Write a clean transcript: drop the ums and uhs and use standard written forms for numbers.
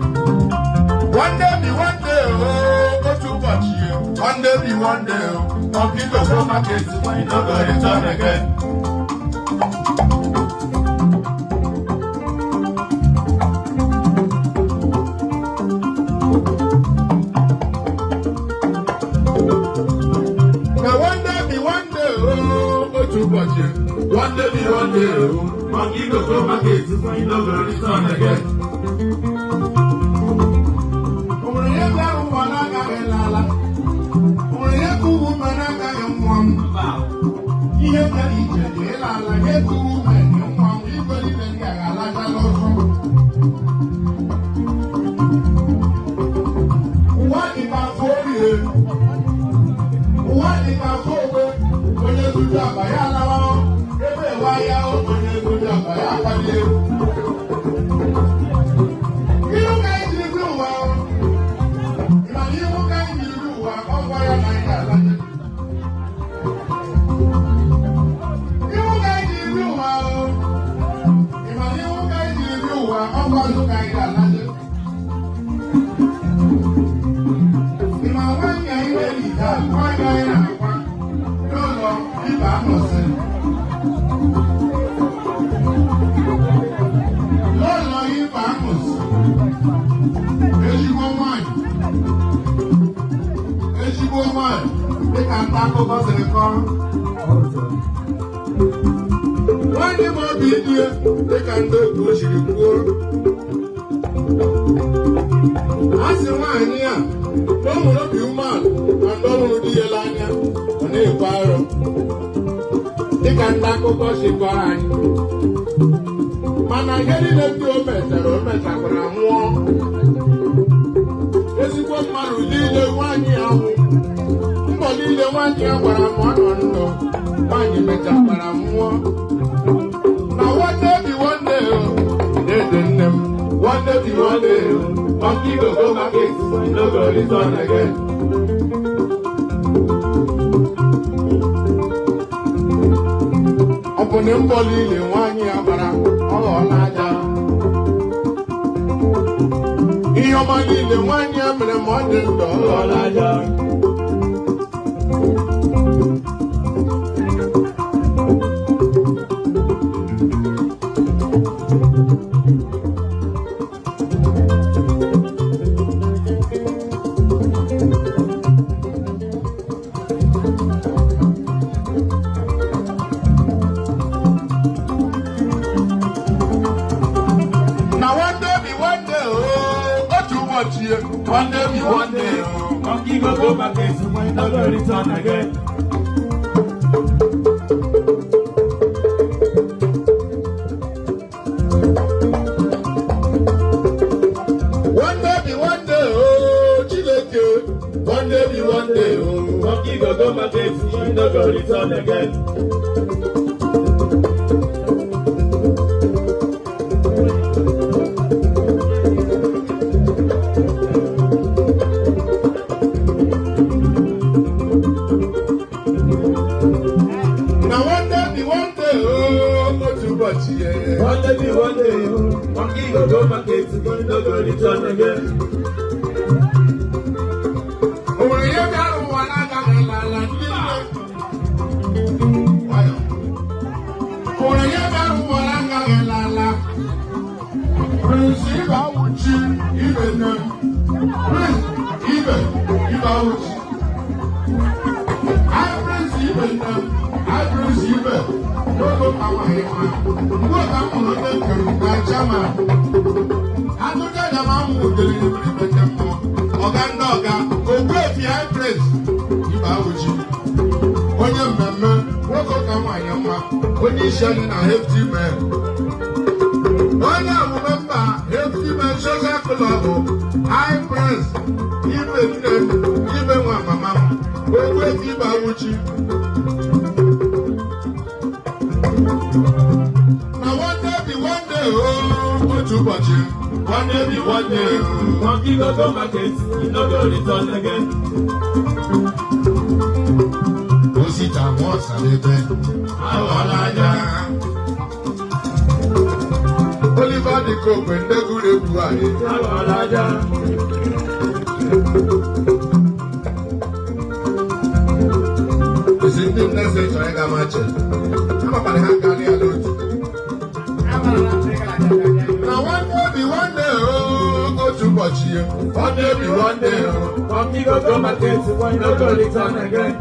One day be one day, oh, go to watch you. One day be one day, oh, monkey go go market, you no go return again. Now one day be one day, oh, go to watch you. One day be one day, oh, monkey go go market, you no go return again. Ihe bịara ije dị ịla ala ihe kuru ume dị nwa m igwe niile ndị a ga-alacha n'ọsọ. Ụwa dị ka afọ orie, ụwa dị ka afọ ogbe, onye zuru akpa ya alawa, ebe ewe ahịa onye zuru akpa ya akwalie. Ihu ka anyị jiri bi ụwa, ị ma na ihu ka anyị jiri bi ụwa, ọ gwa ya na anyị ga-alacha. Lọ́lọ́ ibà àmọ̀sí, ezigbo nwanyị, dịka nta akụkọ siri kọọ. Nwanne m obi dị dịka ndị otu o siri kwuo. A sị nwaanyị a na o nwere obi umeala ma ndị ọ hụrụ di ya n'anya ọ na-ekwe arụ dịka ndị akụkọ si kọrọ anyị. Mana ihe niile ndị o mechara o mechakwara nwụọ. Ezigbo mmadụ niile nwaanyị ahụ mbọ niile nwaanyị ya gwara ma ọ nọ ndụ nwaanyị mechakwara nwụọ. Na one day be one day, oh, dede nne m, one day be one day, oh, monkey go go market, you no go return again. Ọ bụ na mbọ niile nwaanyị ya gbara ọ ghọọla aja. Ihe ọma niile nwaanyị ya mere ma ọ dị ndụ ọ ghọọla aja. Na one day be one day, oh, otu ụbọchị, one day be one day, oh. Monkey go go market, you no go return again. One day be one day, oh, Chineke, one day be one day, oh. Monkey go go market, you no go return again. Na one day be one day, oh, otu ụbọchị, yeah. One day be one day, oh. Monkey go go market, you no go return again. O nwere ihe bịara ụwa na-agaghị ala ala ndị nne. Nwayọ. O nwere ihe bịara ụwa na-agaghị ala ala. Prince Ibe Awuchi Ibe nne m. Prince Ibe Ibe Awuchi. I Prince Ibe nne m. I Prince Ibe. N'oge ka nwaanyị mma. Mgbe ka m hụrụ onye nke m na chairman. Atụjọ ja ma m wutere iberibe nke mmụọ. Ọga ndị ọga, Ogbuefi High Prince Ibe Awuchi. Onye mmemme, nwoke ka nwaanyị mma, onye isi anyị na Hefty Men. Onye omume mba Hefty Men Social Club, High Prince Ibe nne m, Ibe nwa mama m, Ogbuefi Ibe Awuchi. ụbọchị, one day be one day. Monkey go go market, you no go return again. Osita nwa Ọsadebe aghọọla anya. Oliver De Coque, ndị gụrụ egwu anyị. Aghọọla aja. Esi ndị nne sị chọrọ ịga mache amakwara ha karịa n'otu na one day be one day o, otu ụbọchị, one day be one day o. Monkey go go market, you no go return again.